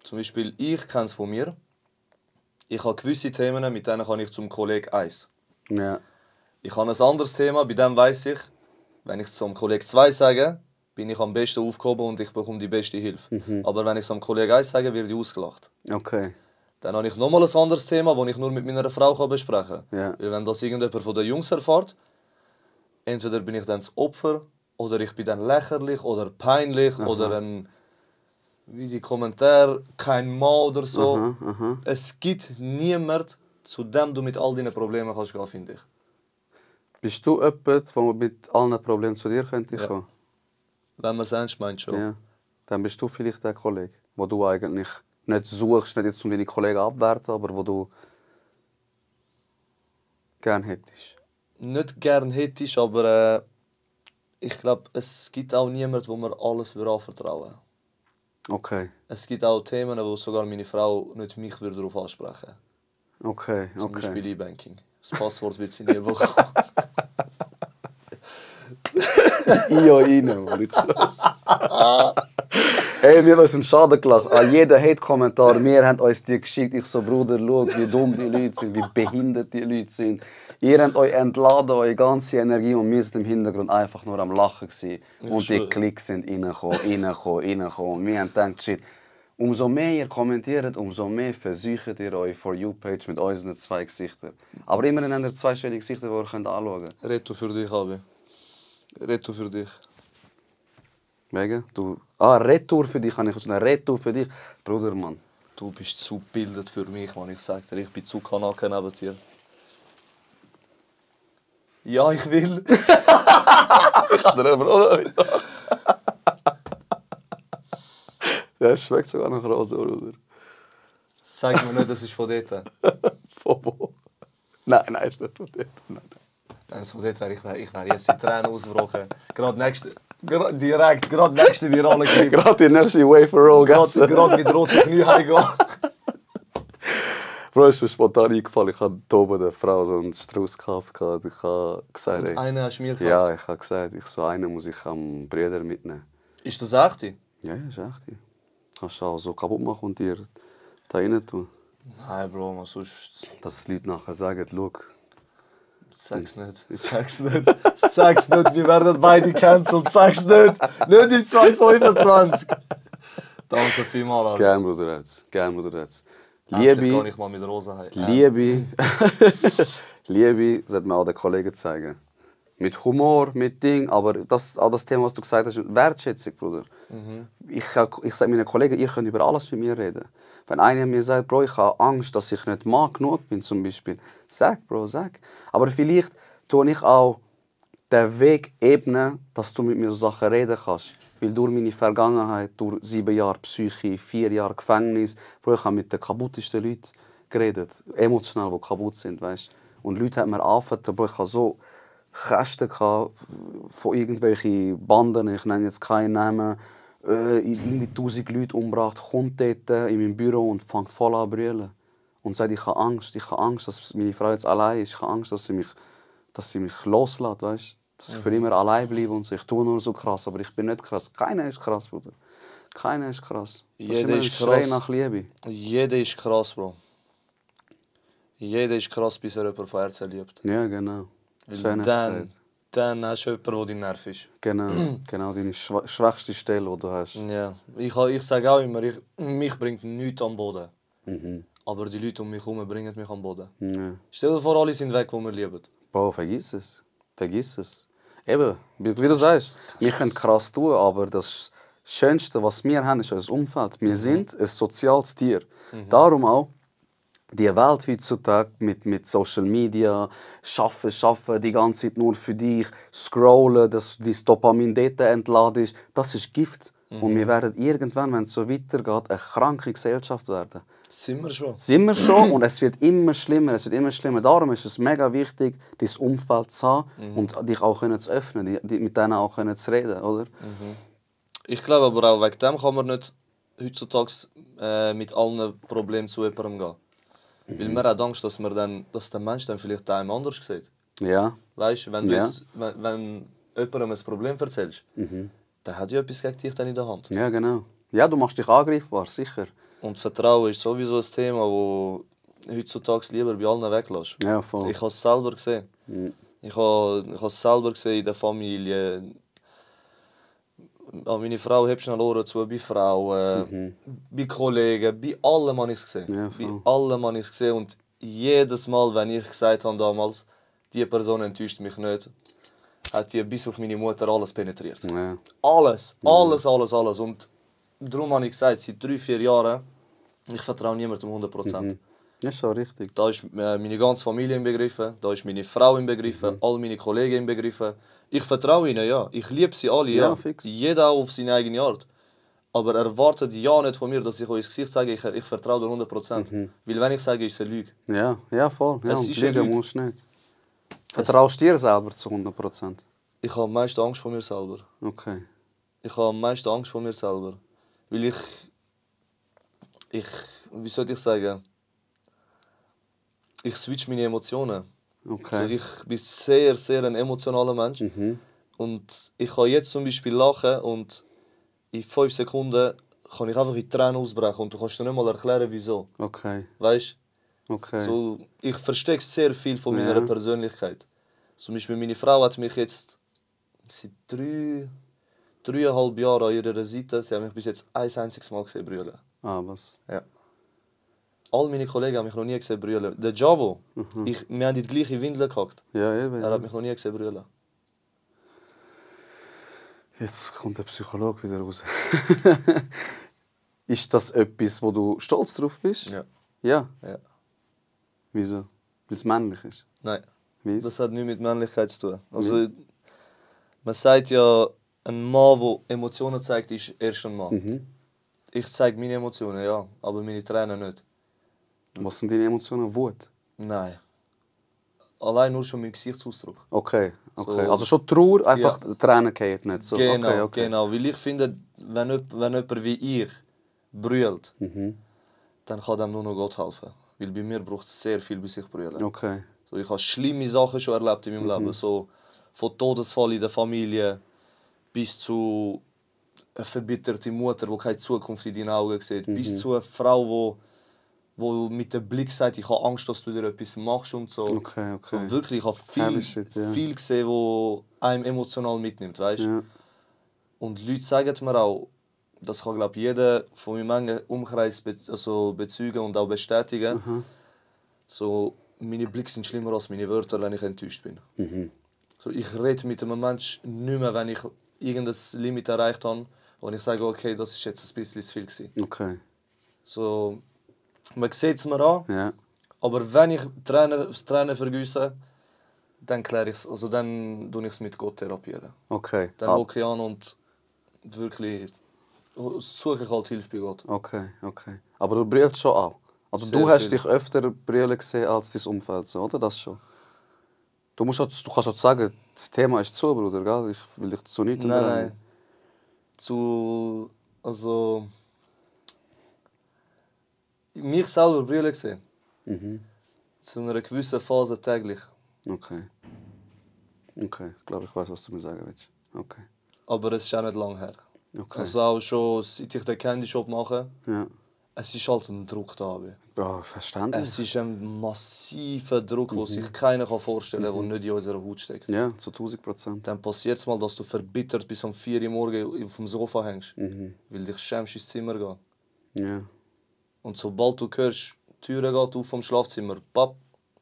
Zum Beispiel, ich kenne es von mir. Ich habe gewisse Themen, mit denen kann ich zum Kollegen 1. Ja. Ich habe ein anderes Thema, bei dem weiss ich, wenn ich es zum Kollegen 2 sage, bin ich am besten aufgehoben und ich bekomme die beste Hilfe. Aber wenn ich es am Kollegen 1 sage, werde ich ausgelacht. Okay. Dann habe ich nochmal ein anderes Thema, das ich nur mit meiner Frau besprechen kann. Ja. Weil wenn das irgendjemand von den Jungs erfährt, entweder bin ich dann das Opfer, oder ich bin dann lächerlich oder peinlich oder ein, wie die Kommentare, kein Mann oder so. Es gibt niemanden, zu dem du mit all deinen Problemen kannst gehen, finde ich. Bist du jemand, der mit allen Problemen zu dir könnte kommen? Wenn man es ernst meint, schon. Ja. Dann bist du vielleicht der Kollege, wo du eigentlich nicht suchst, nicht jetzt um deine Kollegen abwerten, aber wo du gerne hättest. Nicht gern hättest, aber ich glaube, es gibt auch niemanden, wo man alles anvertrauen würde. Okay. Es gibt auch Themen, wo sogar meine Frau nicht mich darauf ansprechen würde. Okay. Zum Beispiel E-Banking. Das Passwort wird sie nie bekommen. Ja, rein, Mann, ich schwör's. Ey, wir haben uns einen Schaden gelacht. An jeden Hate-Kommentar, wir haben uns die geschickt. Ich so, Bruder, schau, wie dumm die Leute sind, wie behindert die Leute sind. Ihr habt euch entladen, eure ganze Energie, und wir sind im Hintergrund einfach nur am Lachen gewesen. Und die Klicks sind reingekommen. Und wir haben gedacht, shit, umso mehr ihr kommentiert, umso mehr versucht ihr eure For You-Page mit unseren 2 Gesichtern. Aber immerhin habt ihr 2 schöne Gesichter, die ihr anschauen könnt. Retto für dich, Abi. Retto für dich. Wegen? Du... Retour für dich, kann ich sagen. Retour für dich. Bruder, Mann. Du bist zu gebildet für mich, Mann. Ich sag dir, ich bin zu Kanake neben dir. Ja, ich will. Ich kann dir aber Der schmeckt sogar nach Rose, Bruder. Sag mir nicht, das ist von dort. Von wo? Nein, ist nicht von dort. Nein. Wenn es von dort wäre, ich wäre jetzt in Tränen ausgebrochen. Gerade nächste Virale kriegen. Gerade die nächste Wafer Roll gegessen. Gerade mit roten Knie heimgehen. Bro, ist mir spontan eingefallen. Ich hatte oben der Frau so einen Strauß gekauft. Ich habe gesagt, ey, Einen hast du mir gekauft? ja, ich habe gesagt, einen muss ich am Bruder mitnehmen. Ist das echte? Ja, ist echt. Kannst du auch so kaputt machen und dir da rein tun. Nein, Bro, man sonst... Dass die Leute nachher sagen, schau. Sag's nicht. Sag's nicht. Sag's nicht, wir werden beide cancelled. Sag's nicht. Nicht im 225. Danke vielmals, Alter. Gern, Bruderherz. Gern, Bruderherz. Liebe. Liebe, Gar nicht mal mit Rosa heim. Liebe sollte man auch den Kollegen zeigen. Mit Humor, mit Ding, aber auch das Thema, was du gesagt hast, Wertschätzung, Bruder. Ich sage meinen Kollegen, ihr könnt über alles mit mir reden. Wenn einer mir sagt, Bro, ich habe Angst, dass ich nicht mag genug bin, zum Beispiel, sag, Bro, sag. Aber vielleicht tue ich auch den Weg ebnen, dass du mit mir so Sachen reden kannst. Weil durch meine Vergangenheit, durch 7 Jahre Psyche, 4 Jahre Gefängnis, Bro, ich habe mit den kabuttesten Leuten geredet, emotional, die kaputt sind, weißt. Und Leute haben mir angefangen, Bro, ich habe so Kästen von irgendwelchen Banden, ich nenne jetzt keinen Namen, irgendwie 1000 Leute umgebracht, kommt dort in meinem Büro und fängt voll an zu brüllen. Und sagt, ich habe Angst, dass meine Frau jetzt allein ist, ich habe Angst, dass sie mich loslässt, weißt? Dass ich für immer allein bleibe und so. Ich tue nur so krass, aber ich bin nicht krass. Keiner ist krass, Bruder. Keiner ist krass. Jeder ist Schrei krass. nach Liebe. Jeder ist krass, Bro. Jeder ist krass, bis er jemanden von Herzen liebt. Ja, genau. Schön hast du gesagt. Dann hast du jemanden, der dein Nerv ist. Genau, deine schwächste Stelle, die du hast. Ja. Ich sage auch immer, mich bringt nichts am Boden. Aber die Leute um mich herum bringen mich am Boden. Ja. Stell dir vor, alle sind weg, die wir lieben. Bro, vergiss es. Vergiss es. Eben, wie du sagst, wir können krass tun, aber das Schönste, was wir haben, ist unser Umfeld. Wir sind ein soziales Tier. Darum auch, die Welt heutzutage mit Social Media, arbeiten die ganze Zeit nur für dich, scrollen, dass dein Dopamin dort entladen ist, das ist Gift. Und wir werden irgendwann, wenn es so weitergeht, eine kranke Gesellschaft werden. Sind wir schon. Sind wir schon, und es wird immer schlimmer. Darum ist es mega wichtig, dein Umfeld zu haben und dich auch zu öffnen, mit denen auch zu reden, oder? Ich glaube aber auch, wegen dem kann man nicht heutzutage mit allen Problemen zu jemandem gehen. Weil man hat Angst, dass der Mensch dann vielleicht einem anders sieht. Ja. Weißt du, wenn Ja. wenn jemandem ein Problem erzählst, dann hat ja etwas gegen dich dann in der Hand. Ja, genau. Ja, du machst dich angreifbar, sicher. Und Vertrauen ist sowieso ein Thema, das heutzutage lieber bei allen weglässt. Ja, voll. Ich habe es selber gesehen. Ich habe es selber gesehen in der Familie. an meine Frau hebt schnell Ohren zu, bei Frauen, bei Kollegen, bei allem habe ich es gesehen. Ja, Bei voll. allem habe ich es gesehen und jedes Mal, wenn ich gesagt habe damals, die Person enttäuscht mich nicht, hat die bis auf meine Mutter alles penetriert. Ja. Alles, alles, alles, alles. Und darum habe ich gesagt, seit 3-4 Jahren, ich vertraue niemandem 100%. Das ist schon richtig. Da ist meine ganze Familie inbegriffen, da ist meine Frau inbegriffen, all meine Kollegen inbegriffen. Ich vertraue ihnen, ja. Ich liebe sie alle, ja. Ja, fix. Jeder auch auf seine eigene Art. Aber erwartet ja nicht von mir, dass ich euch ins Gesicht sage, ich vertraue dir 100%. Weil wenn ich sage, ist es eine Lüge. Ja, ja, voll. Ja, Es und ist eine lügen Lüge. musst du nicht. Vertraust du dir selber zu 100%? Ich habe am meisten Angst vor mir selber. Okay. Ich habe am meisten Angst vor mir selber. Weil wie soll ich sagen, ich switch meine Emotionen. Okay. Also ich bin sehr, sehr ein emotionaler Mensch. Und ich kann jetzt zum Beispiel lachen und in 5 Sekunden kann ich einfach in Tränen ausbrechen und du kannst dir nicht mal erklären, wieso. Okay. Weißt Okay. so, ich verstecke sehr viel von meiner Ja. Persönlichkeit. Zum Beispiel meine Frau hat mich jetzt seit 3,5 Jahren an ihrer Seite. Sie haben mich bis jetzt ein einziges Mal gesehen brüllen. Ah, was? Ja. All meine Kollegen haben mich noch nie gesehen brüllen. Der Javo, wir haben in die gleiche Windel gehackt. Ja, eben. Er hat mich noch nie gesehen brüllen. Jetzt kommt der Psychologe wieder raus. Ist das etwas, wo du stolz drauf bist? Ja. Ja. Ja. Wieso? Weil es männlich ist. Nein, Wieso? das hat nichts mit Männlichkeit zu tun. Also, man sagt ja, ein Mann, der Emotionen zeigt, ist erst ein Mann. Ich zeige meine Emotionen, ja, aber meine Tränen nicht. Was sind deine Emotionen? Wut? Nein. Allein nur schon mein Gesichtsausdruck. Okay, okay. So. Also schon Trauer, einfach die Tränen gehen nicht. So. Genau, Okay, okay. genau. Weil ich finde, wenn jemand wie ich brüllt, dann kann dem nur noch Gott helfen. Weil bei mir braucht es sehr viel, bis ich brülle. Okay. So, ich habe schlimme Sachen schon erlebt in meinem Leben. So, von Todesfall in der Familie bis zu einer verbitterten Mutter, die keine Zukunft in deinen Augen sieht. Bis zu einer Frau, die mit dem Blick sagt, ich habe Angst, dass du dir etwas machst und so. Okay, okay. So, wirklich, ich habe Heavy shit, ja. viel gesehen, wo einem emotional mitnimmt, weißt? Ja. Und Leute sagen mir auch, das kann glaube jeder von meinem engen Umkreis bezeugen und auch bestätigen. So, meine Blicke sind schlimmer als meine Wörter, wenn ich enttäuscht bin. So, ich rede mit einem Menschen nicht mehr, wenn ich irgendein Limit erreicht habe und ich sage, okay, das ist jetzt ein bisschen zu viel gewesen. Okay. So, man sieht es mir an, Ja. aber wenn ich Tränen vergüsse, dann kläre ich es, also dann tue ich es mit Gott therapieren. Okay. Dann hocke ich an und wirklich suche ich halt Hilfe bei Gott. Okay, okay. Aber du brüllst schon auch. Also Sehr du hast viel. dich öfter brüllen gesehen als dein Umfeld, so, oder? Das schon. Du kannst auch sagen, das Thema ist zu, Bruder, gell? Ich will dich zu nichts Nein. Also mich selber brüllen gesehen. Zu einer gewissen Phase täglich. Okay. Okay, ich glaube, ich weiß, was du mir sagen willst. Okay. Aber es ist auch nicht lange her. Okay. Also auch schon seit ich den Candy Shop mache, Ja. es ist halt ein Druck da. Bro, verständlich. Es ist ein massiver Druck, den sich keiner vorstellen kann, der nicht in unserer Haut steckt. Ja, zu 1000%. Dann passiert es mal, dass du verbittert bis um 4 Uhr morgens auf dem Sofa hängst, weil dich schämst, ins Zimmer gehen. Ja. Und sobald du hörst, die Tür geht auf vom Schlafzimmer, papp,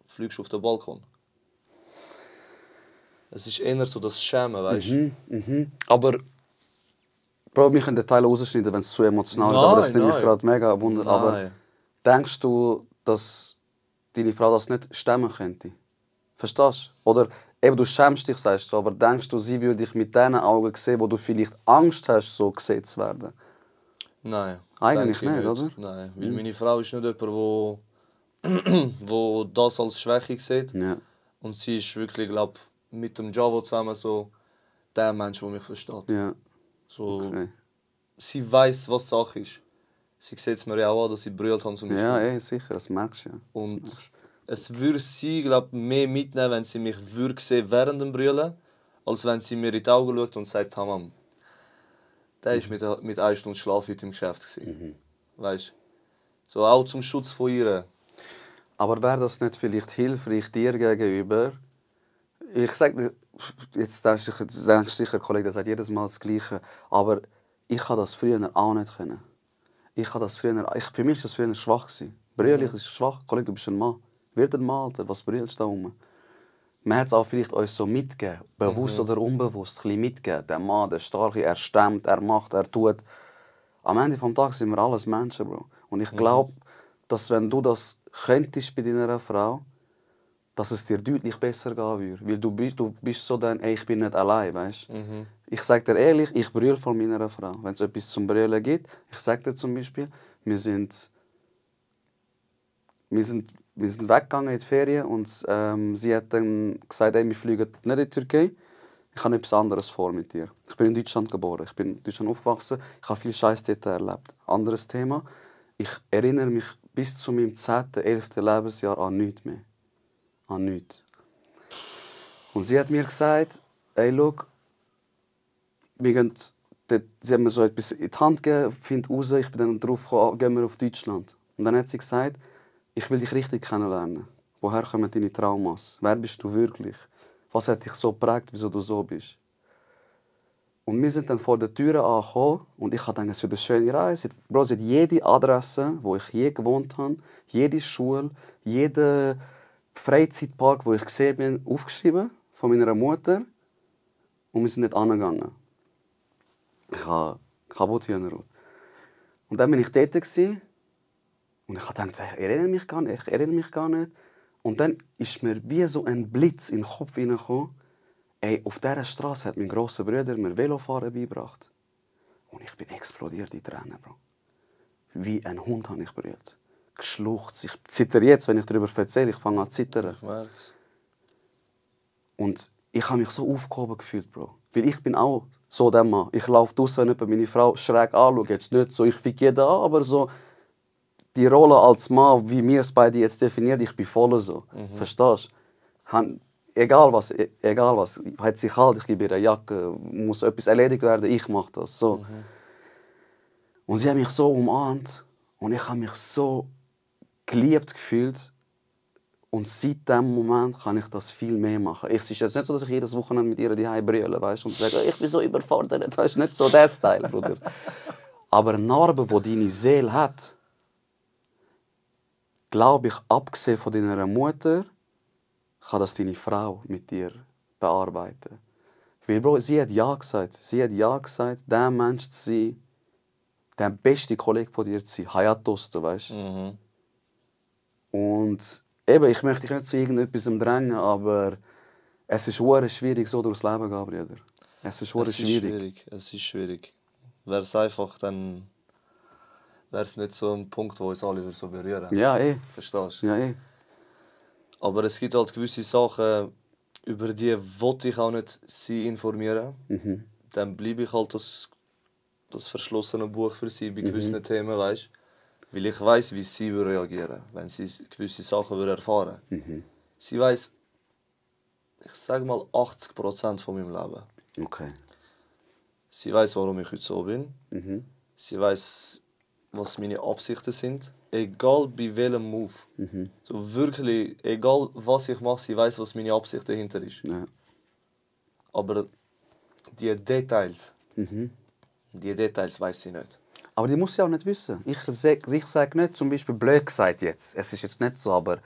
fliegst du auf den Balkon. Es ist eher so das Schämen, weißt du? Aber, Bro, wir können den Teil rausschneiden, wenn es zu emotional ist. Aber das nimmt mich Nein. gerade mega Wunder. Aber Nein. denkst du, dass deine Frau das nicht stemmen könnte? Verstehst du? Oder eben, du schämst dich, sagst du, aber denkst du, sie würde dich mit diesen Augen sehen, wo du vielleicht Angst hast, so gesehen zu werden? Nein. Eigentlich denke ich nicht, oder? Nein, weil meine Frau ist nicht jemand, wo das als Schwäche sieht. Ja. Und sie ist wirklich, glaube mit dem Javo zusammen so der Mensch, der mich versteht. Ja. So, Okay. sie weiß, was Sache ist. Sie sieht es mir ja auch an, dass sie brüllt haben zum Beispiel. Ja, sicher, das merkst du ja. Das Und merkst es würde sie, glaube mehr mitnehmen, wenn sie mich würde sehen während dem Brüllen, als wenn sie mir in die Augen schaut und sagt, Tamam, der war mit 1 Stunde Schlaf heute im Geschäft. Weißt du? So auch zum Schutz von ihr. du. Aber wäre das nicht vielleicht hilfreich dir gegenüber? Ich sage, jetzt denkst du sicher, Kollege, der sagt jedes Mal das Gleiche. Aber ich kann das früher auch nicht können. Für mich war das früher schwach. Brüderlich ist schwach. Kollege, du bist ein Mann. Wird ein Mann, Alter. Was brüllst du da rum? Man hat es auch vielleicht uns so mitgegeben, bewusst oder unbewusst, ein bisschen mitgegeben. Der Mann, der Starke, er stemmt, er macht, er tut. Am Ende des Tages sind wir alles Menschen, Bro. Und ich glaube, dass wenn du das könntest bei deiner Frau, dass es dir deutlich besser gehen würde. Weil du bist so dann, ey, ich bin nicht allein, weißt? Ich sage dir ehrlich, ich brülle von meiner Frau. Wenn es etwas zum Brüllen gibt, ich sage dir zum Beispiel, wir sind weggegangen in die Ferien und sie hat dann gesagt, ey, wir fliegen nicht in die Türkei. Ich habe etwas anderes vor mit dir. Ich bin in Deutschland geboren, ich bin in Deutschland aufgewachsen, ich habe viel Scheiß dort erlebt. Anderes Thema, ich erinnere mich bis zu meinem 10., 11. Lebensjahr an nichts mehr. An nichts. Und sie hat mir gesagt, ey, schau, sie hat mir so etwas in die Hand gegeben, find raus, ich bin dann drauf gekommen, gehen wir auf Deutschland. Und dann hat sie gesagt, ich will dich richtig kennenlernen. Woher kommen deine Traumas? Wer bist du wirklich? Was hat dich so geprägt, wieso du so bist? Und wir sind dann vor der Tür angekommen und ich dachte, es wird eine schöne Reise. Bro, sie hat jede Adresse, wo ich je gewohnt habe, jede Schule, jeden Freizeitpark, wo ich gesehen bin, aufgeschrieben von meiner Mutter. Und wir sind nicht angegangen. Ich habe kaputt Hühnerhaut. Und dann war ich dort und ich dachte, ich erinnere mich gar nicht. Und dann ist mir wie so ein Blitz in den Kopf hineingekommen. Ey, auf dieser Straße hat mein grosser Bruder mir Velofahren beigebracht. Und ich bin explodiert in Tränen, Bro. Wie ein Hund habe ich brüllt. Geschluchzt. Ich zittere jetzt, wenn ich darüber erzähle. Ich fange an zu zittern. Ich merk's. Und ich habe mich so aufgehoben gefühlt, Bro. Weil ich bin auch so der Mann. Ich laufe draussen und meine Frau schräg anschauen. Jetzt nicht so, ich fick jeden an, aber so die Rolle als Mann, wie wir es beide jetzt definieren, ich bin voll so. Verstehst du? Egal was, hat sie kalt, ich gebe ihr eine Jacke, muss etwas erledigt werden, ich mache das. So. Und sie hat mich so umarmt und ich habe mich so geliebt gefühlt. Und seit diesem Moment kann ich das viel mehr machen. Es ist jetzt nicht so, dass ich jedes Wochenende mit ihr daheim brülle, weißt, und sage, ich bin so überfordert. Das ist nicht so der Style, Bruder. Aber eine Narbe, die deine Seele hat, glaube ich, abgesehen von deiner Mutter, kann das deine Frau mit dir bearbeiten. Weil, Bro, sie hat ja gesagt. Sie hat ja gesagt, der Mensch zu sein, der beste Kollege von dir zu sein. Hayatos, du weißt. Und eben, ich möchte dich nicht zu irgendetwas drängen, aber es ist schwierig, so durchs Leben zu gehen, Brüder. Es ist schwierig. Es ist schwierig. Wäre es einfach, dann wäre es nicht so ein Punkt, wo uns alle so berühren. Ja, eh. Verstehst du? Ja, eh. Aber es gibt halt gewisse Sachen, über die wollte ich auch nicht sie informieren. Dann bleibe ich halt das verschlossene Buch für sie bei gewissen Themen, weißt? Weil ich weiss, wie sie reagieren würde, wenn sie gewisse Sachen erfahren würde. Sie weiss, ich sage mal 80% von meinem Leben. Okay. Sie weiss, warum ich heute so bin. Sie weiss, was meine Absichten sind. Egal bei welchem Move. So wirklich, egal was ich mache, sie weiss, was meine Absicht dahinter ist. Ja. Aber die Details weiss sie nicht. Aber die muss sie auch nicht wissen. Ich sage nicht, zum Beispiel blöd gesagt jetzt, es ist jetzt nicht so, aber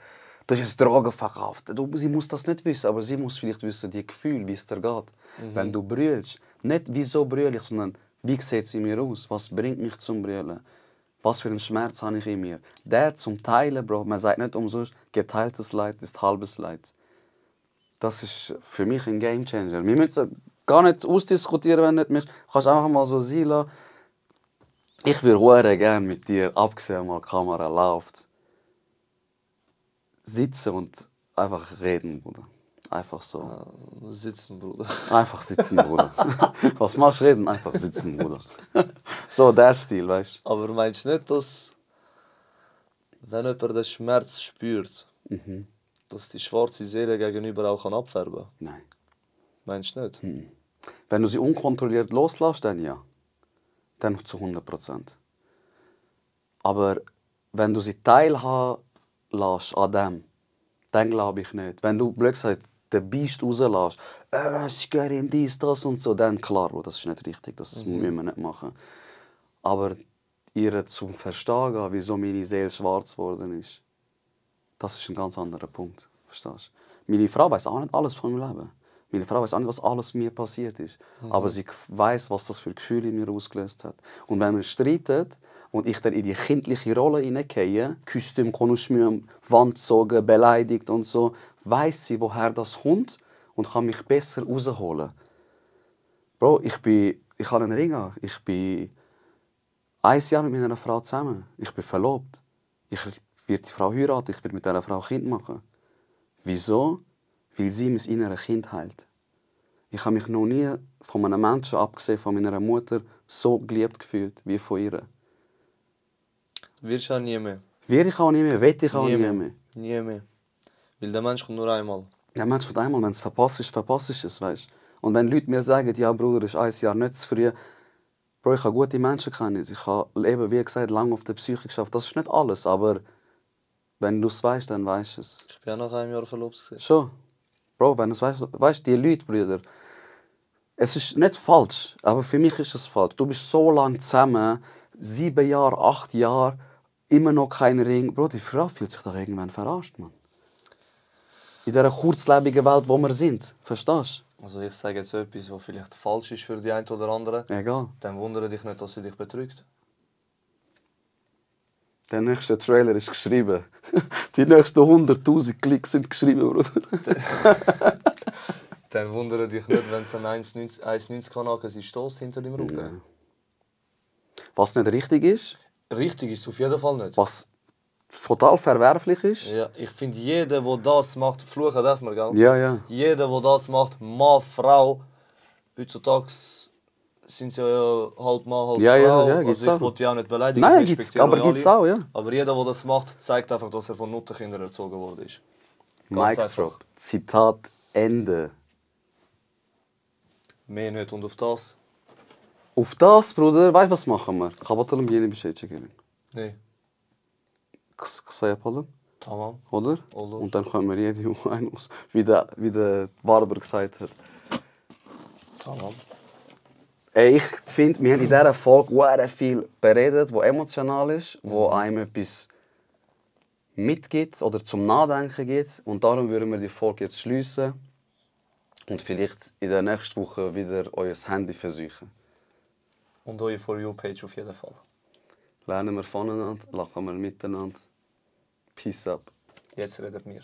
du hast jetzt Drogen verkauft. Sie muss das nicht wissen, aber sie muss vielleicht wissen, die Gefühle, wie es dir geht. Wenn du brüllst, nicht wieso brülle ich, sondern wie sieht es in mir aus? Was bringt mich zum Brüllen? Was für einen Schmerz habe ich in mir? Der zum Teilen, Bro, man sagt nicht umsonst, geteiltes Leid ist halbes Leid. Das ist für mich ein Gamechanger. Wir müssen gar nicht ausdiskutieren, wenn nicht mehr. Du kannst einfach mal so sein lassen. Ich würde gerne mit dir, abgesehen mal die Kamera läuft, sitzen und einfach reden, Bruder. Einfach so. Ja, sitzen, Bruder. Einfach sitzen, Bruder. Was machst du reden? Einfach sitzen, Bruder. So, der Stil, weißt du? Aber meinst du nicht, dass, wenn jemand den Schmerz spürt, dass die schwarze Seele gegenüber auch abfärben kann? Nein. Meinst du nicht? Wenn du sie unkontrolliert loslässt, dann ja. Dann zu 100%. Aber wenn du sie teilhaben lässt an dem, dann glaube ich nicht. Wenn du, blöd gesagt, den Beast rauslässt, sie gehen dies, das und so, dann klar, Bro, das ist nicht richtig, das müssen wir nicht machen. Aber ihr zum Verstehen gehen, wieso meine Seele schwarz geworden ist, das ist ein ganz anderer Punkt. Verstehst du? Meine Frau weiß auch nicht alles von meinem Leben. Meine Frau weiß auch nicht, was alles mir passiert ist. Aber sie weiß, was das für Gefühle in mir ausgelöst hat. Und wenn wir streiten und ich dann in die kindliche Rolle hineingehe, Kostüm, Konusschmür, Wand gezogen, beleidigt und so, weiß sie, woher das kommt und kann mich besser rausholen. Bro, ich habe einen Ring an. Ich bin 1 Jahr mit meiner Frau zusammen. Ich bin verlobt. Ich werde die Frau heiraten, ich werde mit dieser Frau ein Kind machen. Wieso? Weil sie mein inneres Kind heilt. Ich habe mich noch nie von einem Menschen, abgesehen von meiner Mutter, so geliebt gefühlt wie von ihr. Wirst du auch nie mehr. Will ich auch nicht mehr, will ich auch nie mehr. Nie mehr. Weil der Mensch kommt nur einmal. Der Mensch kommt einmal, wenn es verpasst ist es, weißt. Und wenn Leute mir sagen, ja Bruder, das ist 1 Jahr nicht zu früh, Bro, ich habe gute Menschen kennen. Ich habe eben, wie gesagt, lange auf der Psyche geschafft. Das ist nicht alles, aber wenn du es weißt, dann weißt du es. Ich bin auch nach 1 Jahr verlobt. Schon. Bro, wenn du es weißt, die Leute, Brüder, es ist nicht falsch, aber für mich ist es falsch. Du bist so lange zusammen, 7 Jahre, 8 Jahre, immer noch kein Ring. Bro, die Frau fühlt sich doch irgendwann verarscht, Mann. In dieser kurzlebigen Welt, wo wir sind. Verstehst du? Also ich sage jetzt etwas, was vielleicht falsch ist für die einen oder anderen. Egal. Dann wundere dich nicht, dass sie dich betrügt. Der nächste Trailer ist geschrieben. Die nächsten 100'000 Klicks sind geschrieben, Bruder. Dann wundere dich nicht, wenn es ein 1,90 kann, sie stößt hinter dem Rücken. Nein. Was nicht richtig ist. Richtig ist es auf jeden Fall nicht. Was total verwerflich ist. Ja, ich finde, jeder, der das macht, fluchen darf man, gell? Ja, ja. Jeder, der das macht, Mann, Frau, heutzutage sind sie ja halb Mann, halb Ja, Frau. ja, gibt's also ich auch. will die auch nicht beleidigen. Nein, ich gibt's, respektiere aber alle. gibt's auch, ja. Aber jeder, der das macht, zeigt einfach, dass er von Mutterkindern erzogen worden ist. Ganz Mic einfach. drop. Zitat Ende. Mehr nicht. Und auf das? Auf das, Bruder, weißt du, was machen wir? Kapatalım yeni bir şey çekelim. Nee. Kısa yapalım, Tamam. oder? Olur. Und dann können wir jede einen aus, wie der Barber gesagt hat. Tamam. Ich finde, wir haben in dieser Folge sehr viel beredet, was emotional ist, wo einem etwas mitgibt oder zum Nachdenken gibt. Und darum würden wir die Folge jetzt schließen und vielleicht in der nächsten Woche wieder euer Handy versuchen. Und eure For You-Page auf jeden Fall. Lernen wir voneinander, lachen wir miteinander. Peace up. Jetzt redet mir.